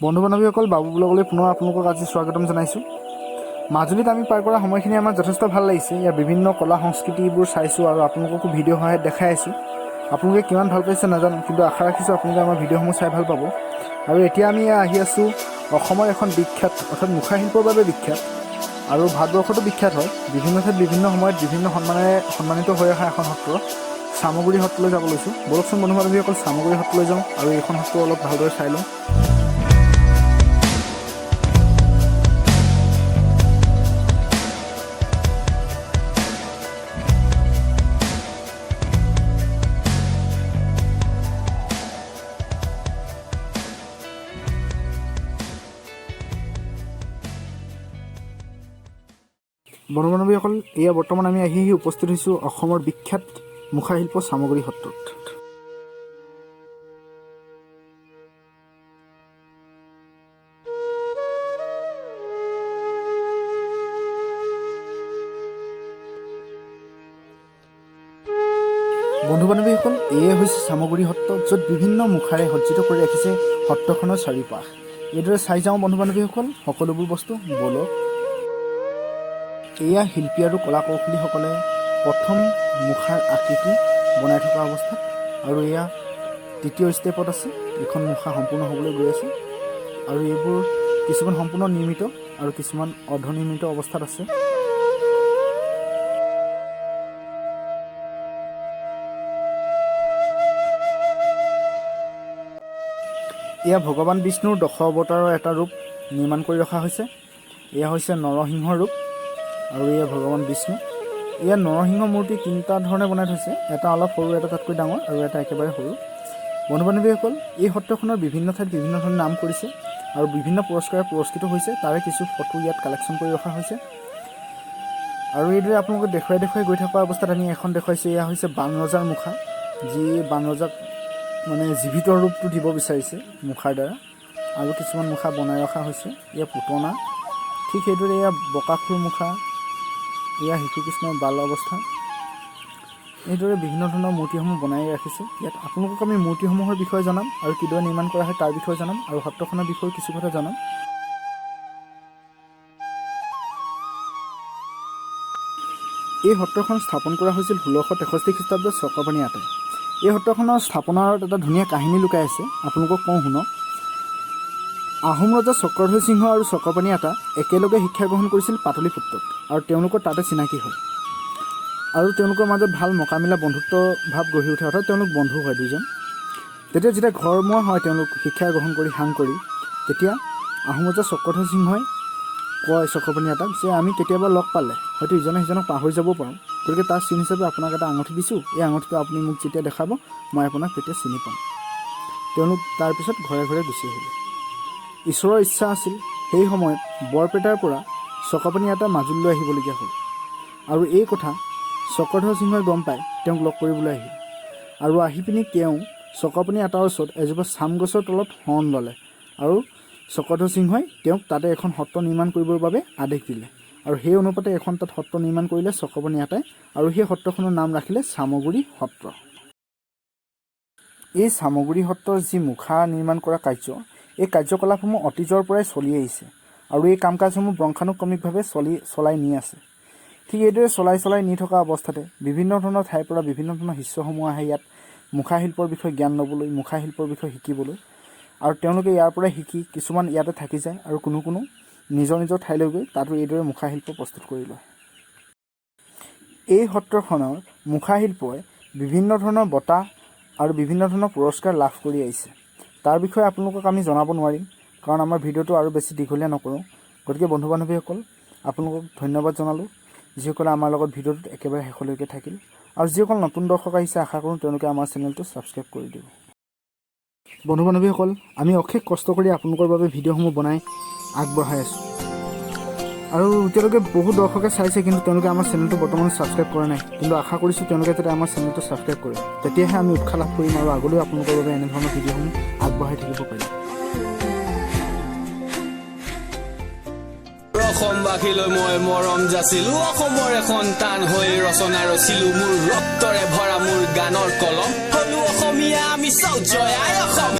বন্ধু বান্ধৱীসকল, বাবু ব্লগলৈ পুনৰ আপোনালোকক আজি স্বাগতম জনাইছোঁ। মাজুলীত আমি পাৰ কৰা সময়খিনি আমাৰ যথেষ্ট ভাল লাগিছে। ইয়াৰ বিভিন্ন কলা সংস্কৃতিবোৰ চাইছোঁ আৰু আপোনালোককো ভিডিঅ' সহায়ত দেখাই আছোঁ। আপোনালোকে কিমান ভাল পাইছে নাজানো, কিন্তু আশা ৰাখিছোঁ আপোনালোকে আমাৰ ভিডিঅ'সমূহ চাই ভাল পাব। আৰু এতিয়া আমি আহি আছোঁ অসমৰ এখন বিখ্যাত, অৰ্থাৎ মুখাশিল্পৰ বাবে বিখ্যাত আৰু ভাৰতবৰ্ষতো বিখ্যাত হয়, বিভিন্ন ঠাইত বিভিন্ন সময়ত বিভিন্ন সন্মানেৰে সন্মানিত হৈ অহা এখন সত্ৰ, চামগুৰি সত্ৰলৈ যাব লৈছোঁ। ব'লকচোন বন্ধু বান্ধৱীসকল, চামগুৰি সত্ৰলৈ যাওঁ আৰু এইখন সত্ৰ অলপ ভালদৰে চাই লওঁ। বন্ধু বান্ধৱীসকল, এয়া বৰ্তমান আমি আহি আহি উপস্থিত হৈছোঁ অসমৰ বিখ্যাত মুখাশিল্প চামগুৰি সত্ৰত। বন্ধু বান্ধৱীসকল, এয়ে হৈছে চামগুৰি সত্ৰ, য'ত বিভিন্ন মুখাৰে সজ্জিত কৰি ৰাখিছে সত্ৰখনৰ চাৰিওপাশ। এইদৰে চাই যাওঁ বন্ধু বান্ধৱীসকল সকলোবোৰ বস্তু, ব'লক। এয়া শিল্পী আৰু কলা কৌশলীসকলে প্ৰথম মুখাৰ আকৃতি বনাই থকা অৱস্থাত আৰু এয়া তৃতীয় ষ্টেপত আছে। এইখন মুখা সম্পূৰ্ণ হ'বলৈ গৈ আছে আৰু এইবোৰ কিছুমান সম্পূৰ্ণ নিৰ্মিত আৰু কিছুমান অৰ্ধনিৰ্মিত অৱস্থাত আছে। এয়া ভগৱান বিষ্ণুৰ দশ অৱতাৰৰ এটা ৰূপ নিৰ্মাণ কৰি ৰখা হৈছে। এয়া হৈছে নৰসিংহৰ ৰূপ আৰু এয়া ভগৱান বিষ্ণু। এয়া নৰসিংহ মূৰ্তি তিনিটা ধৰণে বনাই থৈছে, এটা অলপ সৰু, এটা তাতকৈ ডাঙৰ আৰু এটা একেবাৰে সৰু। বন্ধু বান্ধৱীসকল, এই সত্ৰখনৰ বিভিন্ন ঠাইত বিভিন্ন ধৰণৰ নাম কৰিছে আৰু বিভিন্ন পুৰস্কাৰে পুৰস্কৃত হৈছে। তাৰে কিছু ফটো ইয়াত কালেকশ্যন কৰি ৰখা হৈছে। আৰু এইদৰে আপোনালোকক দেখুৱাই দেখুৱাই গৈ থকা অৱস্থাত আমি এখন দেখুৱাইছোঁ। এয়া হৈছে বানৰজাৰ মুখা, যি বানৰজাক মানে জীৱিত ৰূপটো দিব বিচাৰিছে মুখাৰ দ্বাৰা। আৰু কিছুমান মুখা বনাই ৰখা হৈছে। এয়া পুতনা, ঠিক সেইদৰে এয়া বকাসুৰ মুখা, এয়া শিশুকৃষ্ণৰ বাল অৱস্থা। এইদৰে বিভিন্ন ধৰণৰ মূৰ্তিসমূহ বনাই ৰাখিছে ইয়াত। আপোনালোকক আমি মূৰ্তিসমূহৰ বিষয়ে জনাম আৰু কিদৰে নিৰ্মাণ কৰা হয় তাৰ বিষয়ে জনাম আৰু সত্ৰখনৰ বিষয়েও কিছু কথা জনাম। এই সত্ৰখন স্থাপন কৰা হৈছিল 1663 খ্ৰীষ্টাব্দত চক্ৰপাণি আতাই। এই সত্ৰখনৰ স্থাপনাৰ এটা ধুনীয়া কাহিনী লুকাই আছে, আপোনালোকক কওঁ শুনক। আহোম ৰজা চক্ৰধ্বজ সিংহ আৰু চক্ৰপাণি আতা একেলগে শিক্ষা গ্ৰহণ কৰিছিল পাটলিপুত্ৰত আৰু তেওঁলোকৰ তাতে চিনাকি হয় আৰু তেওঁলোকৰ মাজত ভাল মোকামিলা বন্ধুত্ব ভাৱ গঢ়ি উঠে, অৰ্থাৎ তেওঁলোক বন্ধু হয় দুইজন। তেতিয়া যেতিয়া ঘৰমুৱা হয় তেওঁলোক শিক্ষা গ্ৰহণ কৰি সাং কৰি, তেতিয়া আহোম ৰজা চক্ৰধ্বজ সিংহই কয় চক্ৰপাণি আতাক যে আমি কেতিয়াবা লগ পালে হয়তো ইজনে সিজনক পাহৰি যাব পাৰোঁ, গতিকে তাৰ চিন হিচাপে আপোনাক এটা আঙুঠি দিছোঁ, এই আঙুঠিটো আপুনি মোক যেতিয়া দেখাব মই আপোনাক তেতিয়া চিনি পাম। তেওঁলোক তাৰপিছত ঘৰে ঘৰে গুচি আহিলে। ঈশ্বৰৰ ইচ্ছা আছিল সেই সময়ত বৰপেটাৰ পৰা চক্ৰপাণি আতা মাজুলীলৈ আহিবলগীয়া হ'ল আৰু এই কথা চক্ৰধ্বজ সিংহই গম পাই তেওঁক লগ কৰিবলৈ আহিল আৰু আহি পিনি তেওঁ চক্ৰপাণি আতাৰ ওচৰত এজোপা চাম গছৰ তলত শৰণ ল'লে আৰু চক্ৰধ্বজ সিংহই তেওঁক তাতে এখন সত্ৰ নিৰ্মাণ কৰিবৰ বাবে আদেশ দিলে আৰু সেই অনুপাতে এখন তাত সত্ৰ নিৰ্মাণ কৰিলে চক্ৰপাণি আতাই আৰু সেই সত্ৰখনৰ নাম ৰাখিলে চামগুৰি সত্ৰ। এই চামগুৰি সত্ৰৰ যি মুখা নিৰ্মাণ কৰা কাৰ্য, এই কাৰ্যকলাপসমূহ অতীজৰ পৰাই চলি আহিছে আৰু এই কাম কাজসমূহ বংশানুক্ৰমিকভাৱে চলাই নি আছে। ঠিক এইদৰে চলাই চলাই নি থকা অৱস্থাতে বিভিন্ন ধৰণৰ ঠাইৰ পৰা বিভিন্ন ধৰণৰ শিষ্যসমূহ আহে ইয়াত মুখাশিল্পৰ বিষয়ে জ্ঞান ল'বলৈ, মুখাশিল্পৰ বিষয়ে শিকিবলৈ আৰু তেওঁলোকে ইয়াৰ পৰাই শিকি কিছুমান ইয়াতে থাকি যায় আৰু কোনো কোনো নিজৰ নিজৰ ঠাইলৈ গৈ তাতো এইদৰে মুখাশিল্প প্ৰস্তুত কৰি লয়। এই সত্ৰখনৰ মুখাশিল্পই বিভিন্ন ধৰণৰ বঁটা আৰু বিভিন্ন ধৰণৰ পুৰস্কাৰ লাভ কৰি আহিছে। তাৰ বিষয়ে আপোনালোকক আমি জনাব নোৱাৰিম, কাৰণ আমাৰ ভিডিঅ'টো আৰু বেছি দীঘলীয়া নকৰোঁ। গতিকে বন্ধু বান্ধৱীসকল, আপোনালোকক ধন্যবাদ জনালোঁ যিসকলে আমাৰ লগত ভিডিঅ'টোত একেবাৰে শেষলৈকে থাকিল আৰু যিসকল নতুন দৰ্শক আহিছে আশা কৰোঁ তেওঁলোকে আমাৰ চেনেলটো ছাবস্ক্ৰাইব কৰি দিব। বন্ধু বান্ধৱীসকল, আমি অশেষ কষ্ট কৰি আপোনালোকৰ বাবে ভিডিঅ'সমূহ বনাই আগবঢ়াই আছোঁ আৰু এতিয়ালৈকে বহু দৰ্শকে চাইছে, কিন্তু তেওঁলোকে আমাৰ চেনেলটো বৰ্তমান ছাবস্ক্ৰাইব কৰা নাই। কিন্তু আশা কৰিছোঁ তেওঁলোকে যাতে আমাৰ চেনেলটো ছাবস্ক্ৰাইব কৰে, তেতিয়াহে আমি উৎসাহ লাভ কৰিম আৰু আগলৈও আপোনালোকৰ বাবে এনেধৰণৰ ভিডিঅ'সমূহ আগবঢ়াই থাকিব পাৰিম। অসমবাসীলৈ মই মৰম যাচিলো, অসমৰে সন্তান হৈ ৰচনা ৰচিলো, মোৰ ৰক্তৰে ভৰা মোৰ গানৰ কলম। হলো অসমীয়া আমি চাওঁ জয়।